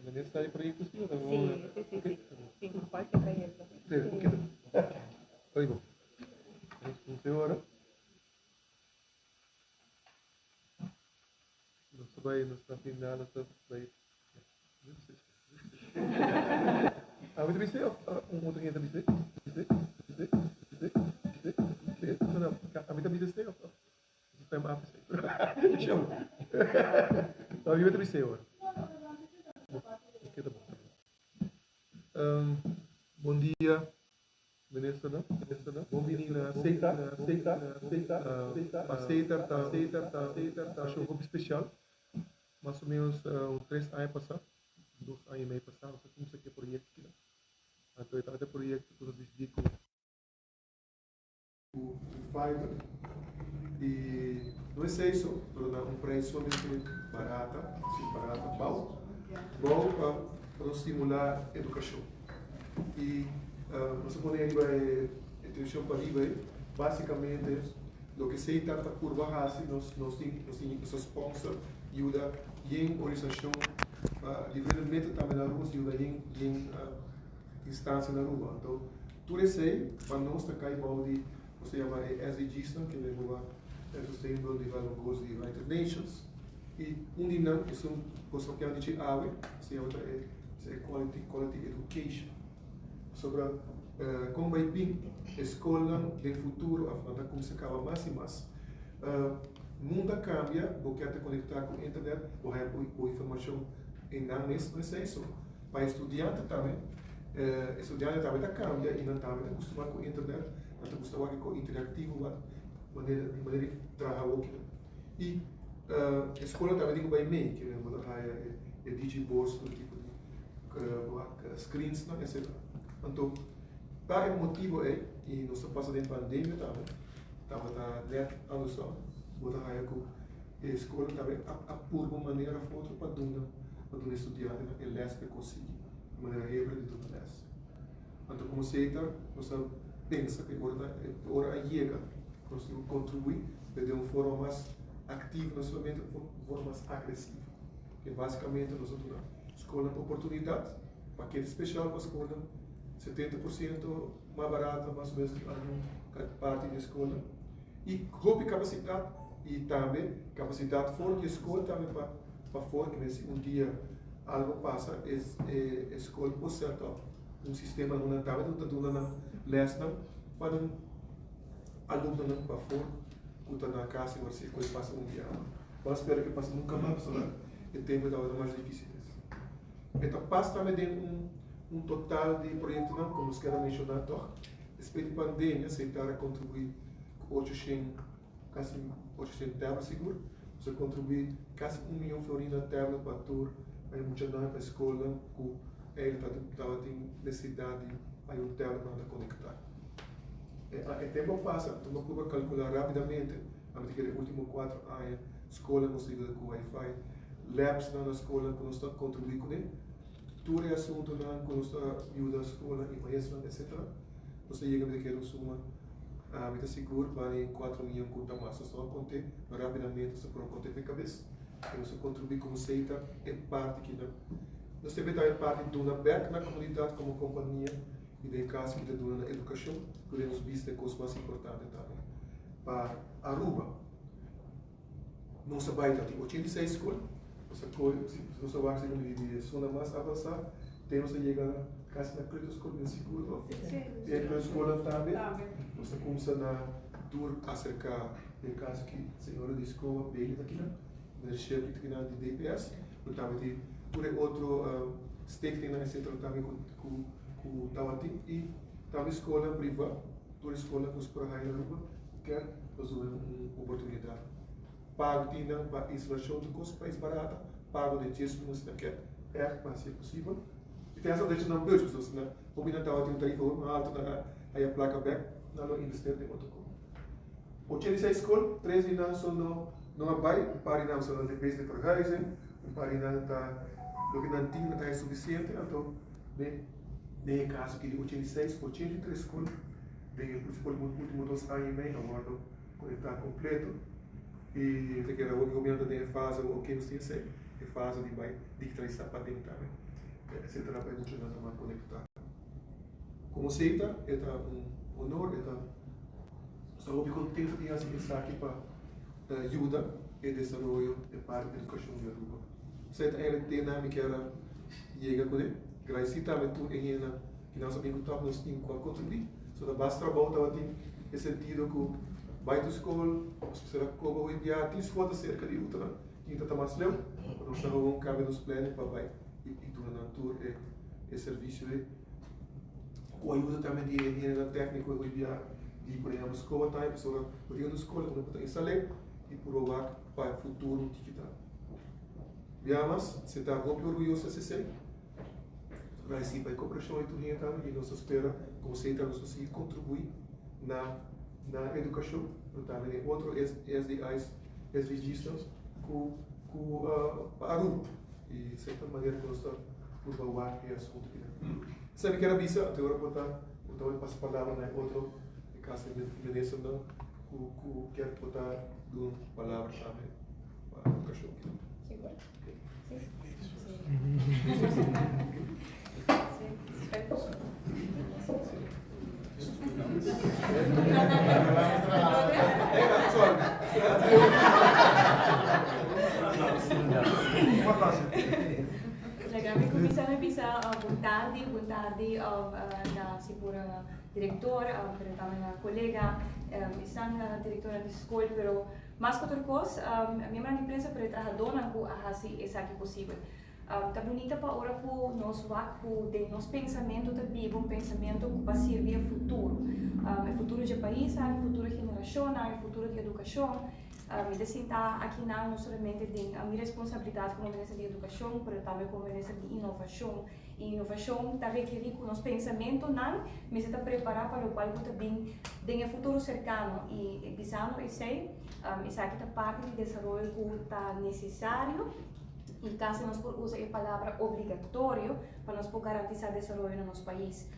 Minister di proyecto sí, o Sí. Sí, cualquier proyecto. Sí, un poquito. Oigo. Funciona. Nos bai, nos ta final, nos ta bai. Ah, weet je of un otro gente dice? Dice, dice, dice, dice, dice. No, no, a mí también dice of time up. Show. No, je weet het hoor. Bon dia, minister, no? Minister, no? Bon bini na Setar, Setar, Setar, Setar, pa Setar ta, Setar ta, Setar ta un hopi special. Mas o menos un 3 aña pasa, 2 aña y medio pasa, nos a cuminsa cu e proyecto aki. Anto, e proyecto cu nos a dicidi cu fiber y no ta eso, pero na un prijs sumamente barata, si barata, bou, bou pa nos stimula educacion. Y nos a pone riba e television pariba, basicamente loke Setar ta purba hasi, nos tin nos sponsor yuda den organisacion diferente meta tambe na Aruba, yuda den instancia na Aruba. Anto, tur esey pa nos ta cay bou di loke ta yama SDGs, no, cu ta Sustainable Development Goals di United Nations. Y un di nan e un cos cu a dicidi awe, ta yama e quality education. Sobre con bay bin scol den futuro, a cuminsa caba mas y mas. Mundo cambia, bo kier conecta cu internet, bo haya informacion y nan mes, no ta eso. Pa studiante tambe, studiante tambe ta cambia y nan tambe ta acostumbra cu internet, nan ta gusta cu interactivo, manera di traha. Y scol tambe tin cu bay mee, cu bo haya e digiboards, tipo di screens, no, etc. Anto, pa e motibo ey, y nos a pasa den pandemia tambe, tabata net andersom, bo ta haya cu e scol tambe a purba manera otro pa duna studiante e les pa consigui, manera hebre di duna les. Anto, como Setar, nos a pensa cu ora a yega, nos contribui di un forma mas activo, no solamente un forma mas agresivo. Cu basicamente nos ta duna scol oportunidad, pakete special pa scol, 70% mas barata, mas o menos algun parti di scol. Y hopi capacidad y tambe capacidad for di scol tambe pa for cu si un dia algo pasa, e scol por set up un sistema unda tambe ta duna nan les nan pa un alumno nan pafor cu ta na cas y si cos pasa un dia. Ban spera cu pasa nunca mas, pasobra e tempo ta mas dificil. E ta pasa tambe den un total di proyecto nan, como nos kier menciona toch, despues di pandemia, Setar a contribui cu 800, casi 800 tablet sigur, nos a contribui casi 1 miyon florin na tablet pa tur, pa mucha nan pa scol cu eigenlijk tabatin necesidad di hay un tablet pa conecta. E tempo pasa, mi por calcula rapidamente, ami cu e ultimo 4 aña, scol nos a yuda cu wifi, labs na scol cu nos ta contribui cu ne, tur e asunto nan cu nos ta yuda scol y maestro, etc. Nos ta yega di un suma, mi ta sigur, bani 4 miyon cu ta mas. Nos no conta rapidamente, nos por conta den cabes. Y nos contribui como Setar e parti cu nos tambe ta e parti duna back na comunidad como compania y den caso cu ta duna na educacion, cu nos bista e cos mas importante tambe. Pa Aruba, nos a bay tin 86 scol. Nos a kohe, si nos a wak segun di e zona mas avansá, te nos a yega kasi na kleuterschool den sigur of e kleuterschoolnan tambe. Nos a kumsa na tur aserká den kaso ki señora di skola Bailey ta kinan, meneer Shirley ta kinan di DPS, pero tambe tin tur e otro stichtingnan etcetera tambe ku ku tabatin i tambe skolnan privá, tur e skolnan ku nos por a haña na Aruba ku kier nos duna un oportunidat. Pago tin nan pa instalashon di kos prijs barata, pago den djes luna si nan kier, ègt pa hasi e posibel. I tin hasta derecho nan beurs, pasobra si nan hopi nan tabatin un tarifa hopi mas alto nan a haya plaka bèk, nan lo investeer den otro kos. 86 skol, tres di nan so no no a bai, un par di nan so nan ta bezig di verhuizen, un par di nan ta loke nan tin no ta haya sufisiente, anto den den e kaso aki di 86, 83 skol den e ultimo dos aña i mei a wòrdu Conecta completo y ta keda awor cu gobierno ta den e fase awor ok nos tin esey e fase di bay digitaliza paden tambe etcetera pa e muchanan ta mas conecta. Como cita e ta un honor e ta nos ta hopi contento di haci esaki pa yuda e desaroyo e parti di educacion di Aruba. Esey ta eigenlijk tema mi kier a yega cune. Gradici tambe tur e hendenan. I nos a bin ku tòg nos tin ku a kontribuí. So ta bas trabou tabatin e sentido ku bai tu skol, nos mester a koba hopi bia, tin skol ta serka di otronan, tin ta ta mas leu, pero nos ta gewoon kambia nos planning pa bai i duna nan tur e e servisio ei. Ku ayuda tambe di e hendenan tèkniko hopi bia di por ehèmpel skoba tambe pasobra bo tin un skol ku no por ta instal'é i puru wak pa e futuro un tiki ta. Bia mas, si ta hopi orguyoso esei. Agradeci pa e cooperacion y tur hende tambe y nos ta spera como CETA nos ta sigui contribui na na educacion pero tambe den otro SDI's, SDG's cu cu pa Aruba y esey ta manera cu nos ta purba wak e asunto aki nan. Esey mi kier a bisa anto ora por ta por ta pasa palabra na e otro e cas di ministernan cu cu kier por ta duna un palabra tambe pa educacion aki nan. Sigur. Laga mi kuminsá mi bisa bon tardi, bon tardi na sigur direktor, pero tambe na kolega, esnan direktornan di skol, pero Mas ku tur kos, miembronan di prensa pero e trahadónan ku a hasi esaki posibel. Ta bunita pa ora ku nos wak ku den nos pensamentu ta biba un pensamentu ku pa sirbi e futuro. E futuro dje pais aki, e futuro generashonnan, e futuro di edukashon. Mi ta sinta akinan no solamente den mi responsabilidat komo minister di edukashon, pero tambe komo minister di inovashon. E inovashon ta rekerí ku nos pensamentunan mester ta prepará pa lokual ku ta bin den e futuro serkano. I bisando esei, esaki ta parti di desaroyo ku ta nesesario i kasi nos por usa e palabra obligatorio pa nos por garantisá desaroyo na nos pais.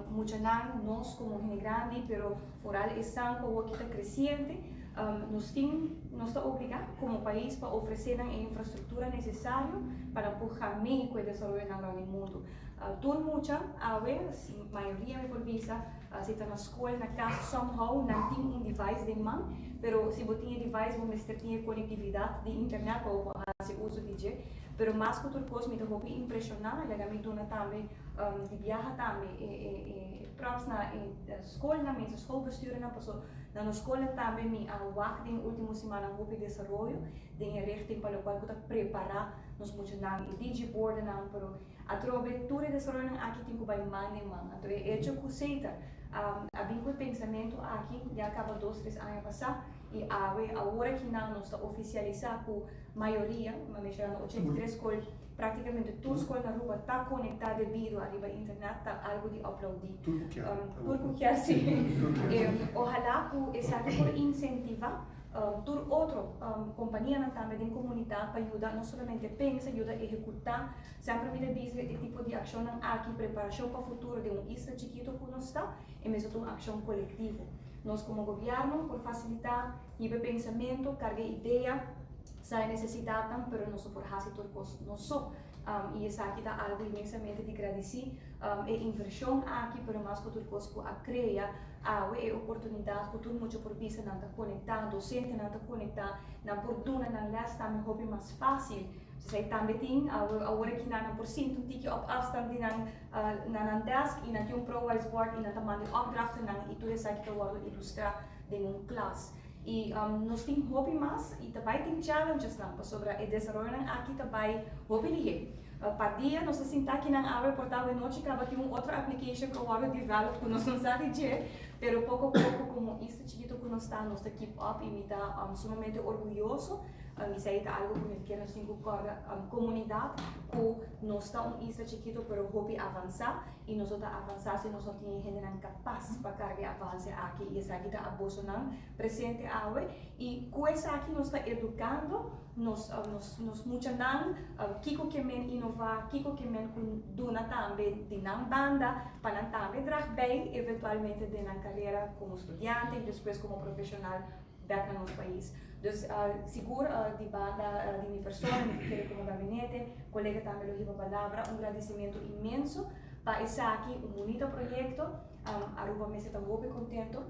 Muchanan, nos komo hende grandi, pero foral esnan ku awoki ta kresiente, nos tin, nos ta obligá komo pais pa ofresé nan e infrastruktura nesesario pa nan por gam'é ku e desaroyonan rònt di mundu. Tur mucha awe, mayoria mi por bisa, si ta na skol, na kas, somehow nan tin un device den man, pero si bo tin e device bo mester tin e konektividat di internet pa bo por hasi uso di dje. Pero mas ku tur kos mi ta hopi impreshoná, laga mi duna tambe di biaha tambe e props na e skolnan, mes e schoolbestuurnan, paso na nos skolnan tambe mi a wak den e ultimo simannan hopi desaroyo den e richting pa lokual ku ta prepará nos muchanan, e digiboardennan, pero atrobe tur e desaroyonan aki tin ku bai man den man. Anto e echo ku Seita a bin ku e pensamentu aki ya kaba dos tres aña pasá i awe awor akinan nos ta ofisialisá ku mayoria, mi a menshoná na 83 skol, Práktikamente tur skol na Aruba ta konektá debido ariba internet, ta algu di aplaudí. Tur ku kier. Tur ku kier, sí. Ohalá ku esaki por insentivá tur otro kompanianan tambe den komunidat pa yuda no solamente pensa, yuda ehekutá. Semper mi ta bisa e tipo di akshonnan aki, preparashon pa futuro den un isla chikito ku nos ta, e mester ta un akshon kolektivo. Nos komo gobièrnu por fasilitá, hiba e pensamentu, karga e idea. Sa e nesesidatnan, pero nos no por hasi tur kos nos so. I esaki ta algu inmensamente di gradisí e invershon aki, pero mas ku tur kos ku a krea awe e oportunidat ku tur mucha por bisa nan ta konektá, dosentenan ta konektá, nan por duna nan lès tambe hopi mas fásil. Esei tambe tin, awor aki nan por sinta un tiki op afstand di nan na nan desk y nan tin un ProWise board y nan ta manda e opdrachtennan y tur esaki ta wordo ilustra den un klas. Y nos tin hopi mas y ta bay tin challengesnan pasobra e desaroyonan aki ta bay hopi lihé. Pa dia nos ta sinta aki nan awe por ta awenochi caba tin un otro application cu a wordo develop cu nos no sa di dje, pero poco poco como isla chikito cu nos ta nos ta keep up y mi ta sumamente orguyoso. Esei ta algo ku mi kier nos tin ku kòrda komunidat ku nos ta un isla chikito pero hopi avansá i nos no ta avansá si nos no tin e hendenan kapas pa karga e avanse aki i esaki ta abosonan presente awe i ku esaki nos ta edukando nos nos muchanan kiko ke men inová kiko ke men ku duna tambe di nan banda pa nan tambe drag bei eventualmente den nan karera komo studiante i despues komo profeshonal bek na nos pais. Dus sigur di banda di mi persona, mi ta kere komo gabinete, kolega tambe lo hiba palabra, un gradisimentu inmenso pa esaki, un bunita proyekto. Aruba mester ta hopi kontento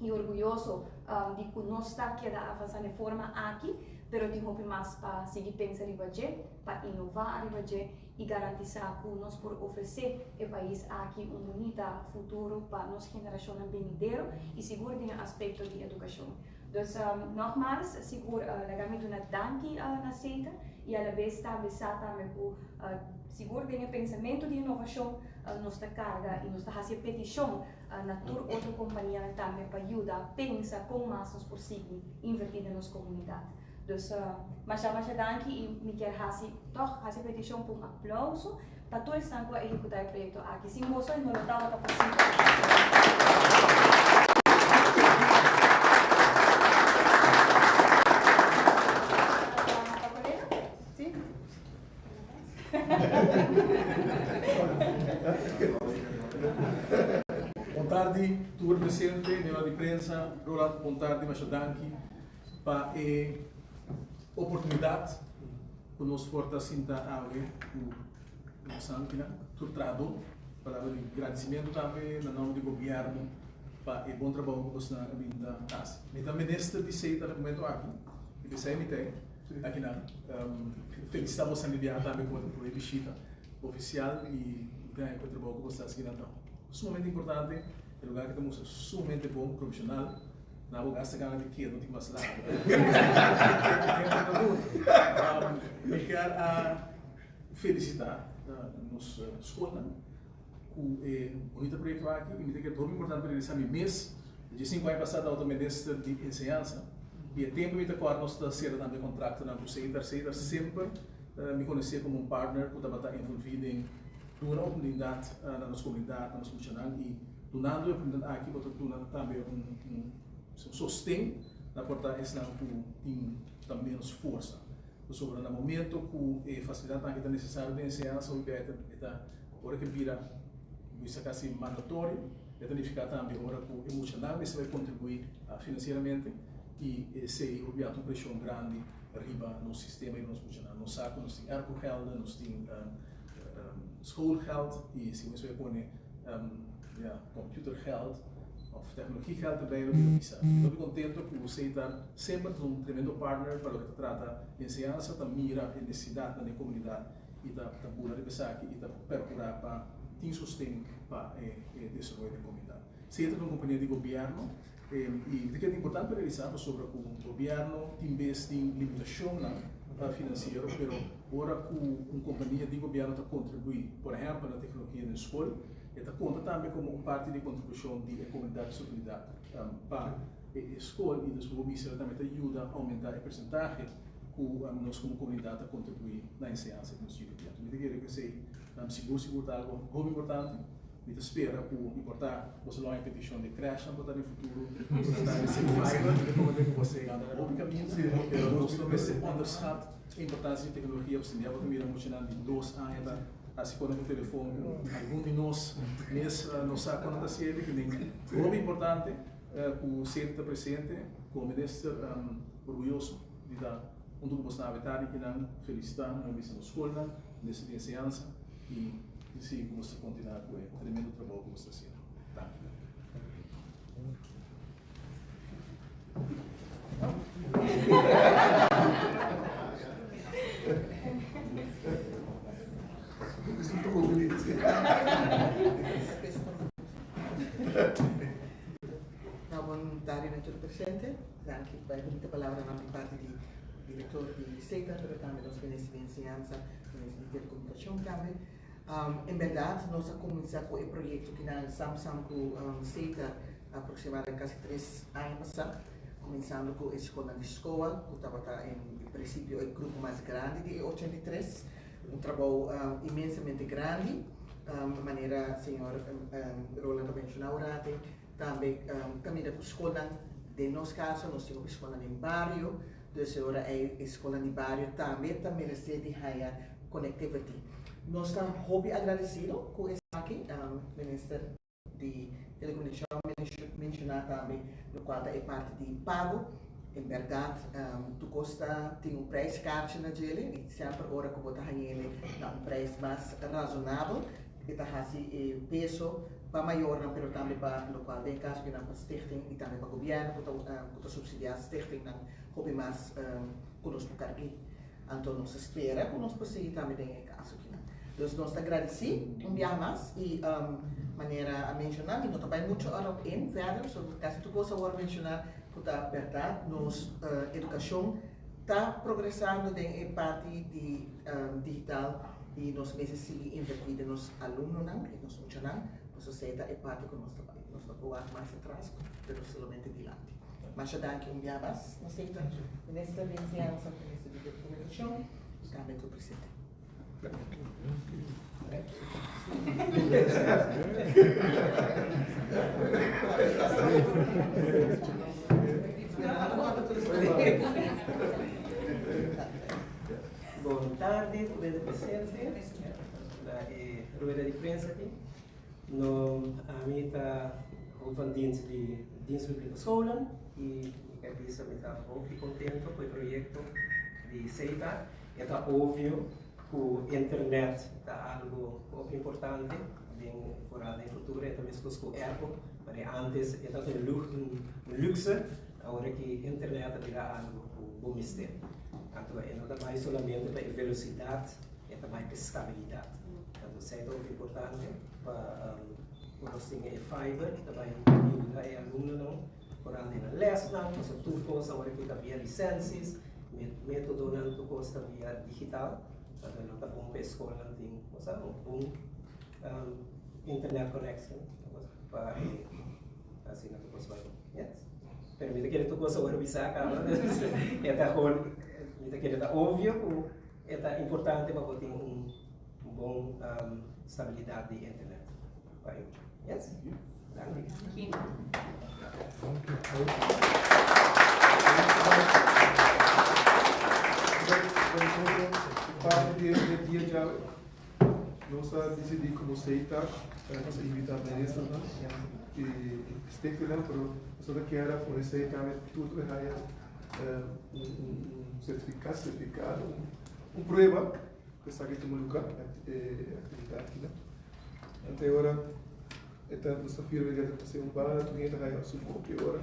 i orguyoso di ku nos ta keda avansa na e forma aki, pero tin hopi mas pa sigui pensa riba dje, pa inová ariba dje i garantisá ku nos por ofresé e pais aki un bunita futuro pa nos generashonnan benidero i sigur den e aspekto di edukashon. Dus nogmaals sigur laga mi duna danki na Satan i alabes tambe sa tambe ku sigur den e pensamentu di inovashon nos ta karga i nos ta hasi e petishon na tur otro kompanianan tambe pa yuda pensa kon mas nos por sigui invertí den nos komunidat. Dus masha masha danki i mi kier hasi tòg hasi petishon pa un aplauso pa tur esnan ku a ehekutá e proyekto aki. Sin boso e no lo tabata posibel. Pa kolega? Si? Bon tardi tur presente, miembro di prensa, Roland bon tardi masha danki. Pa e oportunidat ku nos por ta sinta awe ku nos ankinan, tur trahadó. Palabra di gradisimentu tambe na nòmber di gobièrnu pa e bon trabou ku bosnan a bin ta hasi. Mi ta minister di SETA na momentu aki i p'esei mi ta akinan. Felisitá bosnan di biaha tambe ku e bishita ofisial i mi ta haña ku e trabou ku bos ta hasi akinan ta sumamente importante. E lugar aki ta mustra sumamente bon, profeshonal. Na bo gasta gana di keda tin mas largo. Mi kier a felicita nos scolnan cu e bonita proyecto aki y mi ta kere ta hopi importante pa regresa mi mes. Dje cinco aña pasa tabata minister di enseñansa y e tempo mi ta acorda nos ta cera tambe contractonan cu Setar. Setar semper mi conoce como un partner cu tabata envolvi den duna oportunidad na nos comunidad, na nos muchanan y Dunando e oportunidat aki bo ta duna tambe un sosten na por ta esnan ku tin ta menos forsa. Pasobra na momento ku e fasilidatnan aki ta nesesario den enseñansa hopi bia e ta ora ke bira bisa kasi mandatorio e ta nifiká tambe ora ku e muchanan mester bai kontribuí finansieramente i esei hopi bia ta un preshon grandi riba nos sistema riba nos muchanan. Nos sa ku nos tin erkogelden, nos tin schoolgeld i si mester bai pone ya computergeld of tecnologiegeld erbij lo bira pisa. Mi ta hopi contento cu usted ta semper ta un tremendo partner pa loke ta trata enseñansa, ta mira e necesidadnan den comunidad y ta ta bula riba esaki y ta percura pa tin sosten pa e desaroyo den comunidad. Seta ta un compania di gobierno y mi ta kere ta importante pa realisa pasobra cu gobierno tin bes tin limitacionnan financiero pero Ora ku un kompania di gobièrnu ta kontribuí, por ehèmpel na teknologia den skol, e ta konta tambe komo un parti di e kontribushon di e komunidat di sostenibilidat pa e skol i dus bo bisa tambe ta yuda oumentá e persentahe ku nos komo komunidat ta kontribuí na enseñansa di nos yu. Mi ta kere ku esei sigur sigur ta algu hopi importante. Mi ta spera ku mi por ta boso lo haña petishon di crèshnan por ta den futuro, por ta tambe sin fiber, mi ta komprende ku boso a yega hopi kaminda, pero nos no mester onderschat e importansia di teknologia pasobra bo ta mira muchanan di dos aña ta hasi kos ku telefon ku algun di nos mes no sa kon nan ta hasiel, ki den hopi importante ku sede ta presente komo minister orguyoso di ta huntu ku boso nan awe tardi kinan felisitá nan bisa nos skolnan, minister di enseñansa i. I sigui ku boso ta kontinuá ku e tremendo trabou ku boso ta hasiendo. Danki. Nou, bon tardi na tur presente. Danki pa e bunita palabranan di parti di director di CETA, pero tambe nos minister di Enseñansa, minister di Telecomunicacion tambe. En berdad nos a cuminsa cu e proyecto kinan sam sam cu CETA aproximadamente casi tres aña pasa, cuminsando cu e scolnan di SCOA, cu tabata en principio e grupo mas grandi di e 83. Un trabou inmensamente grandi, manera señor Roland a menciona awor tambe caminda cu scolnan, den nos caso nos tin hopi scolnan den bario, dus e ora ey e scolnan di bario tambe ta merece di haya connectivity. Nos ta hopi agradecido cu esaki, Minister di Telecomunicacion a menciona tambe locual ta e parti di pago. En berdad tur cos ta tin un prijskaartje na djele y semper ora cu bo ta hañele na un prijs mas razonabel e ta haci e peso pa mayornan pero tambe pa locual den e caso kinan pa stichting y tambe pa gobierno cu ta cu ta subsidia stichtingnan hopi mas cu nos por carg'e. Anto nos ta spera cu nos por sigui tambe den e caso kinan. Dus nos ta gradici un biaha mas y manera a menciona mi no ta bay mucho erop in verder so casi tur cos a worde menciona cu ta berdad nos educacion ta progresando den e parti di digital y nos mester sigui inverti den nos alumnonan y nos muchanan pasobra esey ta e parti cu nos ta bay nos no por wak mas atras pero solamente dilanti. Masha danki un bia mas na Satan, Minister di Enseñansa, Minister di Telecomunicacion y tambe tur presente. Bon tardi tur hende presente na e rueda di prensa aki. No, ami ta hoofd van dienst di Dienst Publieke Scholen y mi ke bisa mi ta hopi contento cu e proyecto di CETA. E ta obvio cu internet ta algo hopi importante den vooral den futuro, e ta mescos cu airco, manera antes e tabata un luxe, awor aki internet a bira algo cu bo mester. Anto e no ta bay solamente pa e velocidad, e ta bay pa e stabilidad. Anto esei ta hopi importante pa ku nos tin e fiber ta bay yuda e alumnonan foral den nan lesnan, pasobra tur kos awor aki ta via lisensies, metodonan tur kos ta via digital, anto lo ta bon pa e skolnan tin un bon internet connection pa e asina tur kos bai bon. Yes. Pero mi ta kere tur kos awor bisa kaba, e ta mi ta kere ta obvio ku E ta importante pa bo tin un bon stabilidat di internet pa e mucha. Yes? Danki. Parte di e dia djawe, nos a disidí komo seita nos a invitá ministernan i stichtingnan, pero nos ta kier a pone esei tambe tur tur haya un certificado, certificado, un prueba ku esaki tuma lugar, e actividad aki. Ante ora e ta nos ta firma e ta pasa un banda tur hende ta haya su copia ora.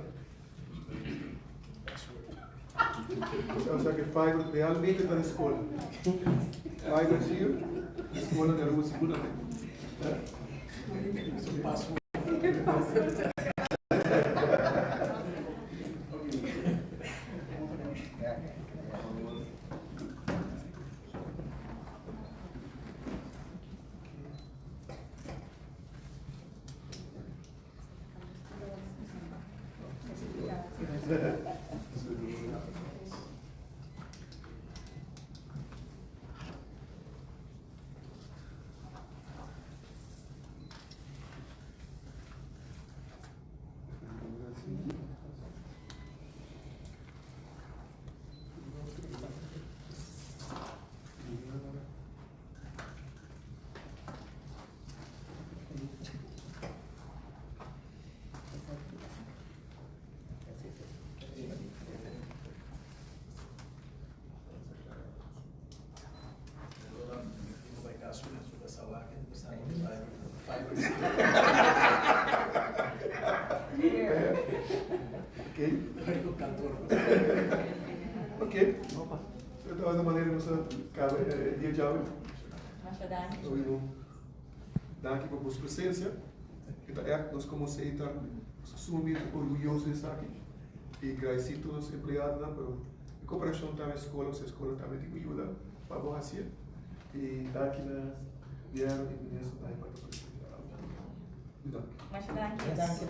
Osea ke fiber realmente ta na skol. Fiber sigur, skola na Aruba siguramente. Ok. Tabata manera nos a caba e dia djawe. Masha danki. Danki pa boso presensia. E ta ègt nos komo CETA sumamente orguyoso di esaki i gradisí tur nos empleadonan, pero e koperashon tambe skol, nos skol tambe tin ku yuda pa bo hasié. I danki na Gobierno i Minister tambe pa ta presente awe. Danki. Masha danki. Danki.